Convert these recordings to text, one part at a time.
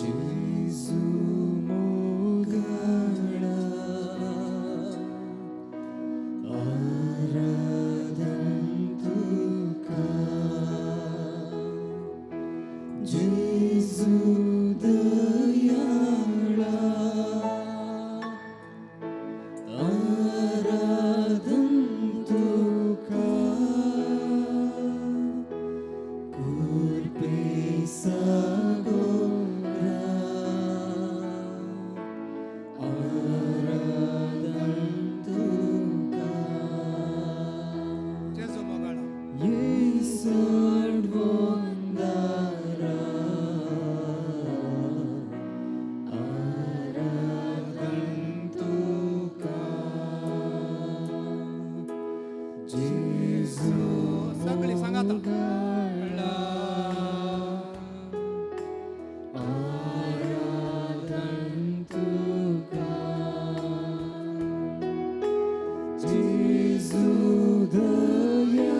जेजू मोगाळा आराधन तुका जेजू दयाळा आराधन तुका कुर्पे सागोरा आराधन तुका जेजू मोगाळा येसड वंदारा आराधन तुका जेजू सगळी सांगाता मोगाळा आराधन तुका जेजू दयाळा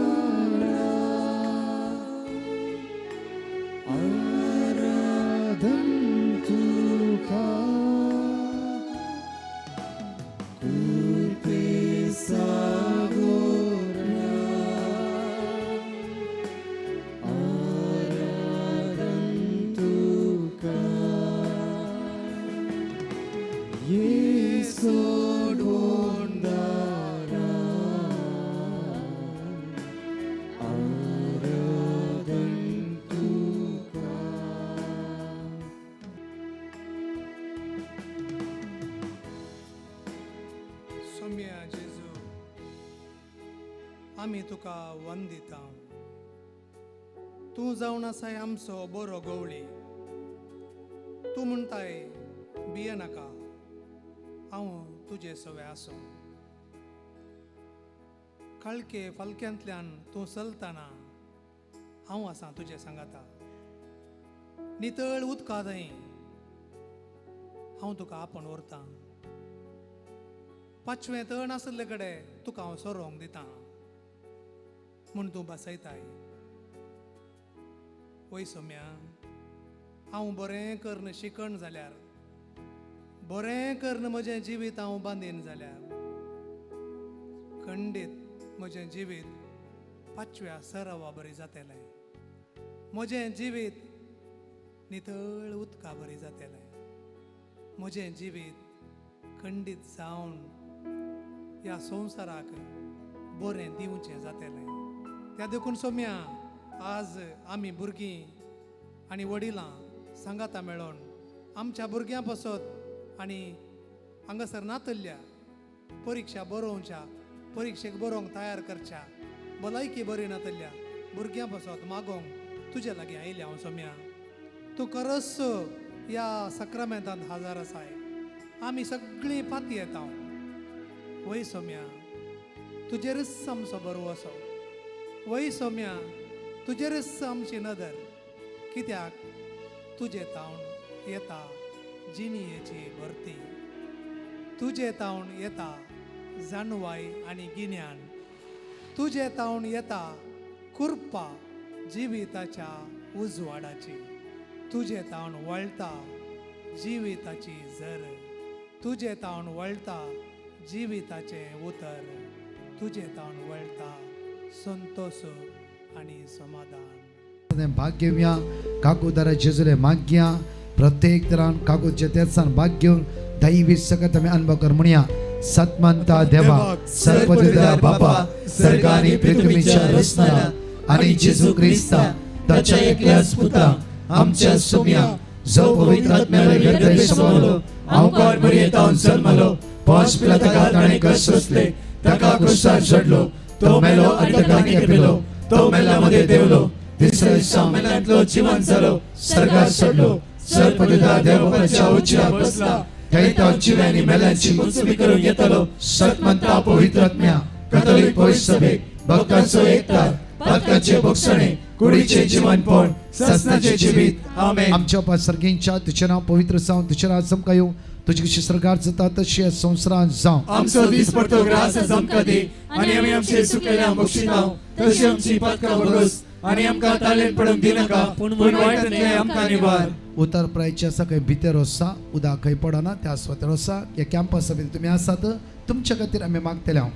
आराधन तुका कुर्पे सागोरा आराधन तुका येसोड वंदारा आराधन तुका. सोम्या जेजू, आमी तुका वंदिता. तूं जावन आसाय आमचो बरो गवळी. तूं म्हणटाय, भिये नाका, हांव तुजे सवे आसूं. काळखे फालक्यांतल्यान तूं चलतना हांव आसां तुजे सांगाता. नितळ उदका थंय हांव तुका आपोवन व्हरतां. पांचवें तण आसले कडेन तुका हांव सोरोंक दितां म्हूण तूं बसयताय. वय सोम्या, हांव बरें करून शिकण जाल्यार, बरें करून म्हजें जिवीत हांव बांदीन जाल्यार, खंडीत म्हजें जिवीत पांचव्या सरावा बरी जातलें. म्हजें जिवीत नितळ उदका बरी जातलें. म्हजें जिवीत खंडीत जावन ह्या संवसाराक बरें दिवचें जातलें. त्या देखून सोम्या, आज आमी भुरगीं आनी वडिलां सांगाता मेळोन आमच्या भुरग्यां पासत आनी हांगासर नातल्ल्या परिक्षा बरोवच्या, परिक्षेक बरोवंक तयार करच्या, भलायकी बरी नातल्ल्या भुरग्यां पासत मागोवंक तुजे लागीं आयलें हांव. सोम्या, तूं खरोच ह्या सक्रामेंतांत हाजार आसाय. आमी सगळीं पाती येता. वय सोम्या, तुजेरच आमचो बरो असो. वय सोम्या, तुजेरच आमची नदर, कित्याक तुजे तावन येता जिणयेची भरती, तुजे तावन येता जाणवाय आनी गिन्यान, तुजे तावन येता कुर्पा जिविताच्या उजवाडाची, तुजे तावन वळटा जिविताची जर, तुजे तावन वळटा जिविताचें उतर, तुजे तावन वळटा संतोष आनी समाधान. भाग घेवया. कागुदारा जेजुले मागया. प्रत्येक तरान कागूद तेसान भाग घेवन दैवी सकत आमी अनुभव कर. म्हणया, सतमंता देवा, सर्वदिदा बापा, सर्गानी पृथ्वीच्या रचणारा आणि जेजू ख्रिस्ता ताच्या एकल्याच पुता आमच्या सोम्या, जो पवित्र आत्म्याला गर्भे समावलो, आमकार मरियेतावन जन्मलो, पांच पिला ताणें कश्ट सोंसले, ताका क्रुसार चडलो, तो मेलो आनी ताका खेपिलो, तो मेला मध्ये देवलो, तिसऱ्या दिसा मेल्यांतलो जिवन जालो, सर्गात चडलो, सर्वपदिता देवबापाच्या उजव्या बसला, थंय तो जिव्यांनी मेल्यांची मुंचमी करून येतलो. सतमंता पवित्र आत्म्या, कथोलिक पवित्र सभेक, भक्तांचो एकतार, पातकांचे भोगसणे, कुडीचे जीवनपण, ससनाचे जिवीत. आमेन. आमच्या बापा सर्गींच्या, तुझें नांव पवित्र जावं, तुझें राज आमकां येवं, तुजी कशी सर्गार जाता तशी ह्या संवसारांत जावं. आमचो दीस पडतो ग्रास आमकां दी आनी आमी आमचे चुकलेल्या बक्षिताव, तशी आमची पातकां भोगस. आनी आमकां तालेन पडूंक दिनाका, पूण वायटांतलें आमकां निवार. उतर प्रायचे आसा खंय भितर आसा, उदक खंय पडना त्या सुवातेर आसा. ह्या कॅम्पसा भितर तुमी आसात, तुमच्या खातीर आमी मागतले हांव.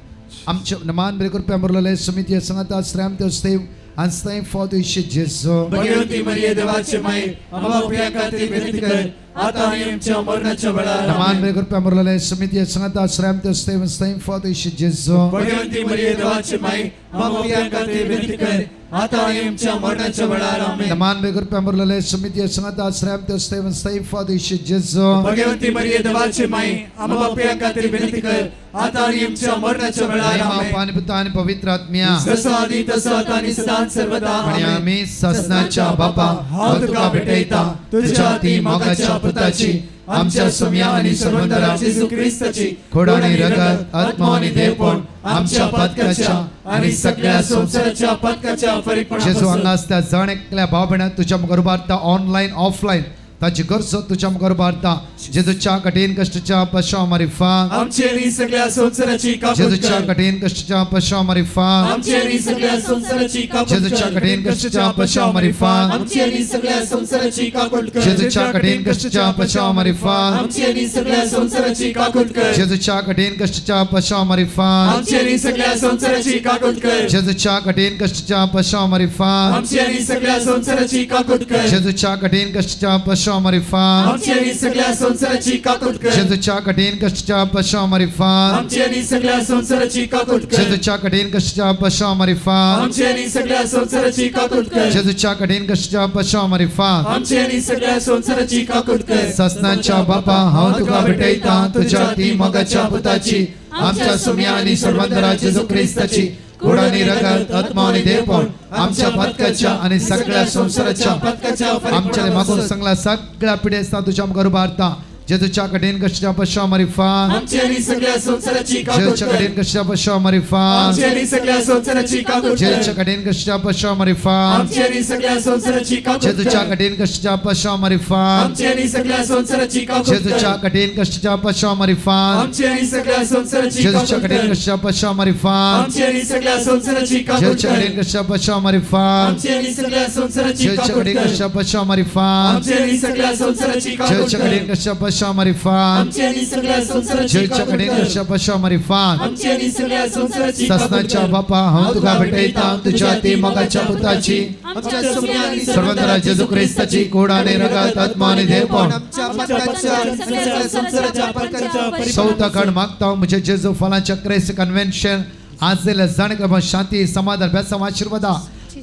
आमचे मान बरे कृपया मुरलेले समिती संगता श्रम देव आनी फॉद जेजू. भगवती मरिये देवाचे माई, आम्हा पाप्यां खातीर विनंती कर, आता आनी आमच्या मरणाच्या वेळार. मान आमेन. बरे कृपया मुरलेले समिती संगता श्रम देव फॉद जेजू. भगवती मरिये देवाचे माई, आम्हा पाप्यां खातीर विनंती कर, आता आनी आमच्या मरणाच्या वेळार. आमेन. मान बरे कृपया मुरलेले समिती संगता श्रम देव फॉद जेजू. भगवती मरिये देवाचे माई, आम्हा पाप्यां खातीर विनंती कर, आता आनी आमच्या मरणाच्या वेळार. आमेन. पाणी पुता आणि पवित्र आत्म्या. जसो आदी तसो आता आनी सदांच सर्वदा. आणि आमेन. आम्ही ससनाच्या बापा, हांव तुका भेटयता तुझ्या ती मोगाच्या पुताची, आमच्या सुम्या आणि सर्वंदरा जेजू क्रिस्ताची खोड आणि रगत, आत्मा आणि देवपण, आमच्या पातकाच्या आणि सगळ्या संसाराच्या पातकाच्या जेजू फरीकपणापासून हांगा आसता जण एकल्या भाव भयणां तुझ्या मुखार उबारता, ऑनलायन ऑफलायन ताची गरजो तुझ्या मुखार उबारता. जेजूच्या कठीण कश्टच्या पशा मारिफा आमची आणि सगळ्या संसाराची काकूत जेजूच्या कर. कठीण कश्टच्या पशा मारिफा आमची आणि सगळ्या संसाराची काकूत जेजूच्या कर. कठीण कश्टच्या पशा मारिफा आमची आणि सगळ्या संसाराची काकूत कर. जेजूच्या कठीण कश्टच्या पशा मारिफा आमची आणि सगळ्या संसाराची काकूत कर. जेजूच्या कठीण कश्टच्या पशा मारिफा आमची आणि सगळ्या संसाराची काकूत कर. जेजूच्या कठीण कश्टच्या पशा मारिफा आमची आणि सगळ्या संसाराची काकूत कर. जेजूच्या कठीण कश्टच्या पशा मारिफा आमची आणि सगळ्या संसाराची काकूत कर. जेजूच्या कठीण कश्टच्या पशा मारिफा आमची आणि सगळ्या संसाराची काकूत कर. जेजूच्या कठीण कश्टच्या पशा मारिफा आमची आणि सगळ्या संसाराची काकूत कर. जेजूच्या कठीण कश्टच्या पशा मारिफा आमची आणि सगळ्या संसाराची काकूत कर. ससनाच्या बापा, हांव तुका भेटयता तुझ्या ती मोगाच्या पुताची, आमच्या सुम्या आणि सर्वंतरा जेजू क्रिस्ताची गोड आणि रगत, आत्मा आणि देवपण, आमच्या पातकाच्या आणि सगळ्या संसाराच्या पातकाच्या आमच्या मागून सांगला सगळ्या पिढ्या तुझ्या मुखार उबारता. जेजूच्या कठीण कश्टच्या पशा मारिफा आमची आणि सगळ्या संसाराची काकूत जेजूच्या कर. कठीण कश्टच्या पशा मारिफा आमची आणि सगळ्या संसाराची काकूत कर. जेजूच्या कठीण कश्टच्या पशा मारिफा आमची आणि सगळ्या संसाराची काकूत जेजूच्या कर. कठीण कश्टच्या पशा मारिफा आमची आणि सगळ्या संसाराची काकूत जेजूच्या कर. कठीण कश्टच्या पशा मारिफा आमची आणि सगळ्या संसाराची जेजूच्या काकूत कठीण कर. कश्टच्या पशा मारिफा आमची आणि सगळ्या संसाराची काकूत जेजूच्या कर. कठीण कश्टच्या पशा मारिफा आमची आणि सगळ्या संसाराची जेजूच्या काकूत कठीण कर. कश्टच्या पशा मारिफा आमची आणि सगळ्या संसाराची काकूत जेजूच्या कर. कठीण कश्टच्या पशा मारिफा आमची आणि सगळ्या संसाराची जेजूच्या काकूत कठीण कर. कश्टच्या पशा मारिफा आमची आणि सगळ्या संसाराची काकूत ससनाच्या कर. बापा, हांव तुका भेटयता तुझ्या ती मोगाच्या पुताची, आमच्या सुम्या आणि सर्वंतरा जेजू क्रिस्ताची कोड आणि रगत, आत्मा आणि देवपण, आमच्या पातकाच्या आणि सगळ्या संसाराच्या पातकाच्या सौताकड मागता म्हणजे जेजू फलाच्या क्रेस कन्व्हेन्शन आज जाण शांती समाधान बेसांव आशीर्वादा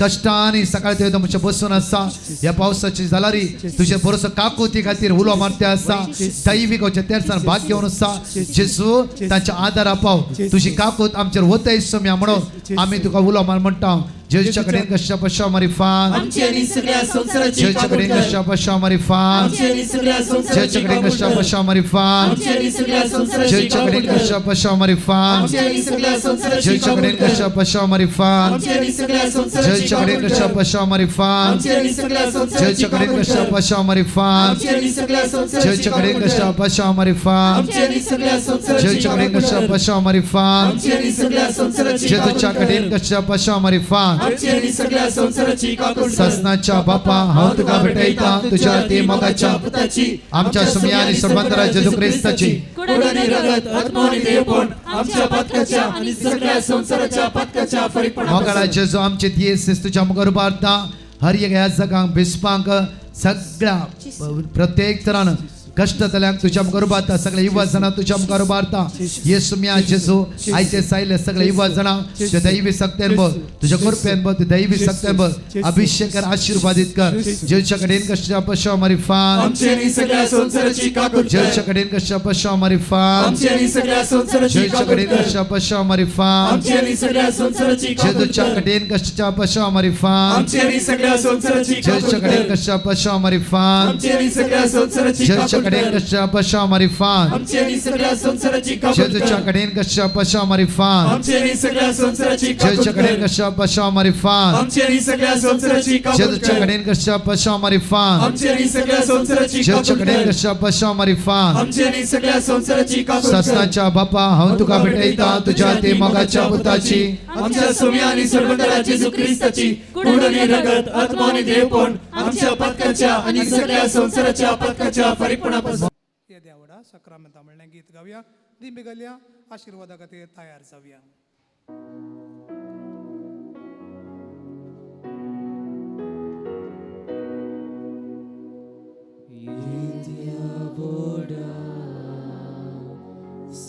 कष्टाने सकाळी ते तुमच्या बसून आसा. ह्या पावसाची जालारी तुझे बरोसो काकुती खातीर उलो मारते आसा. दैवीक तेरसान भाग घेवन आसा. जेजू तांच्या आदारा पाव, तुझी काकूत आमचेर वतय सम्या म्हणून आमी तुका उलो मार म्हणटा. जेजूच्या कडेन कश्या पशा मारिफा आमची आणि सगळ्या संसाराची जेजूच्या काकूत कडेन कर. कश्या पशा मारिफा आमची आणि सगळ्या संसाराची जेजूच्या कडेन काकूत कश्या कर. पशा मारिफा आमची आणि सगळ्या संसाराची जेजूच्या काकूत कडेन कर. कश्या पशा मारिफा आमची आणि सगळ्या संसाराची जेजूच्या काकूत कडेन कर. कश्या पशा मारिफा आमची आणि सगळ्या संसाराची जेजूच्या कडेन काकूत कश्या कर. पशा मारिफा आमची आणि सगळ्या संसाराची जेजूच्या कडेन काकूत कश्या कर. पशा मारिफा आमची आणि सगळ्या संसाराची जेजूच्या कडेन काकूत कश्या कर. पशा मारिफा आमची आणि सगळ्या संसाराची जेजूच्या कडेन काकूत कश्या कर. पशा मारिफा आमची आणि सगळ्या संसाराची जेजूच्या काकूत कडेन कर. कश्या पशा मारिफा आमची आणि सगळ्या संसाराची काकूत कर. ससनाच्या बापा, हांव तुका भेटयता तुझ्या ती मोगाच्या पुताची, आमच्या सुम्या आणि सर्वंतरा जेजू क्रिस्ताची कोड आणि रगत, आत्मा आणि देवपण, आमच्या पातकाच्या आणि सगळ्या संसाराच्या पातकाच्या फरीकपणापासून मोगाळा जेजू आमचे दियेस तुझ्या मुखार उबारता. हर एक ह्या जगांक बिस्पांक सगळ्या प्रत्येक तरान कष्ट जाल्यांक तुझ्या मुखार उबारता. सगळे युवा जाणां तुझ्या मुखार उबारता. येसू मिया जेजू आयचे सायले सगळे युवा जाणां तुझ्या दैवी सक्तेन बघ, तुझ्या कृपेन बघ, तुझ्या दैवी सक्तेन बघ, अभिषेक कर, आशीर्वादित कर. जेजूच्या कडेन कश्टा पशा मारिफा आमची आणि सगळ्या संसाराची काकूत कर. जेजूच्या कडेन कश्टा पशा मारिफा आमची आणि सगळ्या संसाराची जेजूच्या काकूत कडेन कर. कश्टा पशा मारिफा आमची आणि सगळ्या संसाराची काकूत जेजूच्या कर. कडेन कश्टा पशा मारिफा आमची आणि सगळ्या संसाराची काकूत जेजूच्या कडेन कर. कश्टा पशा मारिफा आमची आणि सगळ्या संसाराची जेजूच्या काकूत कडेन कश्या पशा मारिफात आमची आनी सगळ्या संवसाराची काकूत जेजूच्या कर. कडेन कश्या पशा मारिफात आमची आनी सगळ्या संवसाराची काकूत जेजूच्या कडेन कर. कश्या पशा मारिफात आमची आनी सगळ्या संवसाराची काकूत जेजूच्या कर. कडेन कश्या पशा मारिफात आमची आनी सगळ्या संवसाराची जेजूच्या काकूत कडेन कर. कश्या पशा मारिफात आमची आनी सगळ्या संवसाराची काकूत कर. ससनाच्या बापा हांव तुका भेटयता तुझ्या ते मोगाच्या पुताची आमच्या सोम्या आणि सर्वंतरा जेजू ख्रिस्ताची कूड आणि रगत आत्मा आणि देवपण आमच्या पातकाच्या आणि सगळ्या संवसाराच्या पातकाच्या फारीकपणापासून येद्या व्हडा सक्रामेंता म्हणलें गीत गावया दिंबी घालया आशिर्वादा खातीर तयार जावया.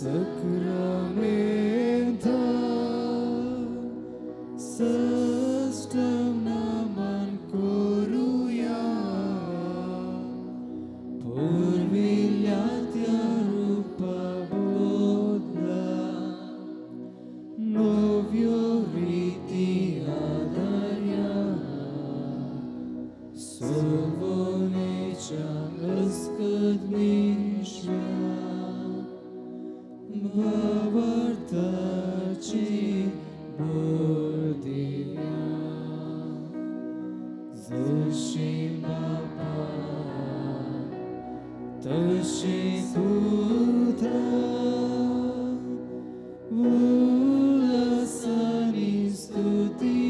Sacramento Sastam naman koruya Purvilyatya rupa bodla Novyo riti adarya Sovonecha askadmishya Bhavartachi Burdivya Zashi Bapa Tashi Putra Ulasani Stuti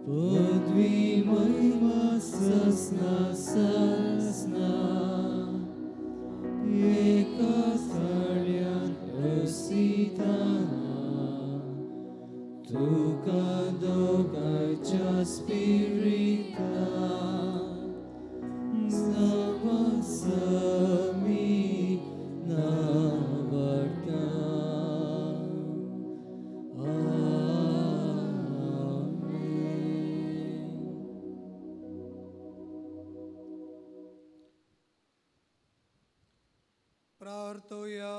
Padvi Mahima Sasna Sasna एका स्थळ्यान असिताना तुका दोगांयच्या स्पिरिता समी नावडटा. आमेन. प्रार्थुया.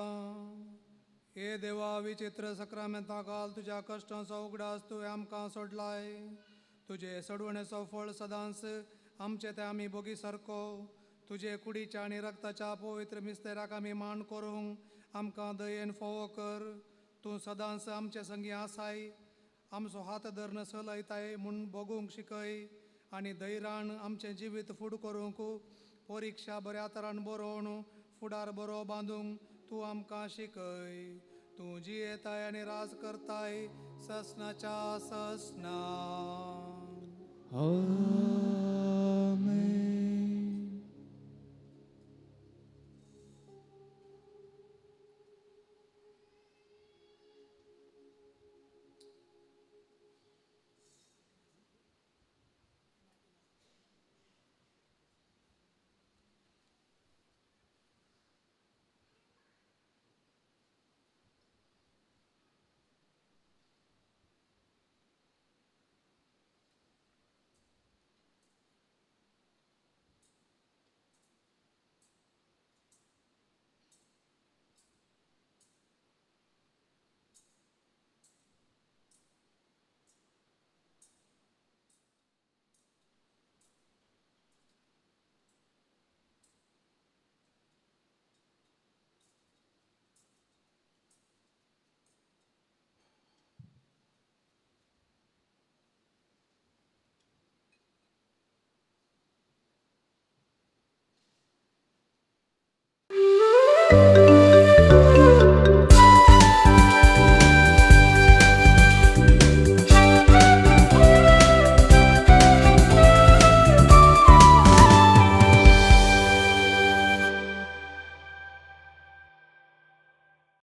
हे देवा विचित्र सक्रामेंता घाल तुज्या कश्टांचो उगडास तुवें आमकां सोडलाय. तुजे सोडवणेचो फळ सदांच आमचे ते आमी भोगी सारको तुजे कुडीच्या आनी रक्ताच्या पवित्र मिस्तेराक आमी मान करूंक आमकां दयेन फोवो कर. तूं सदांच आमचे संगी आसाय, आमचो हात धरून चलयताय म्हूण भोगूंक शिकय आनी धैर्यान आमचें जिवीत फुड करूंक परिक्षा बऱ्या तरान बरोवन फुडार बरो बांदूंक तूं आमकां शिकय. तूं जियेताय आनी राज करताय ससनाच्या ससना. आमेन. Thank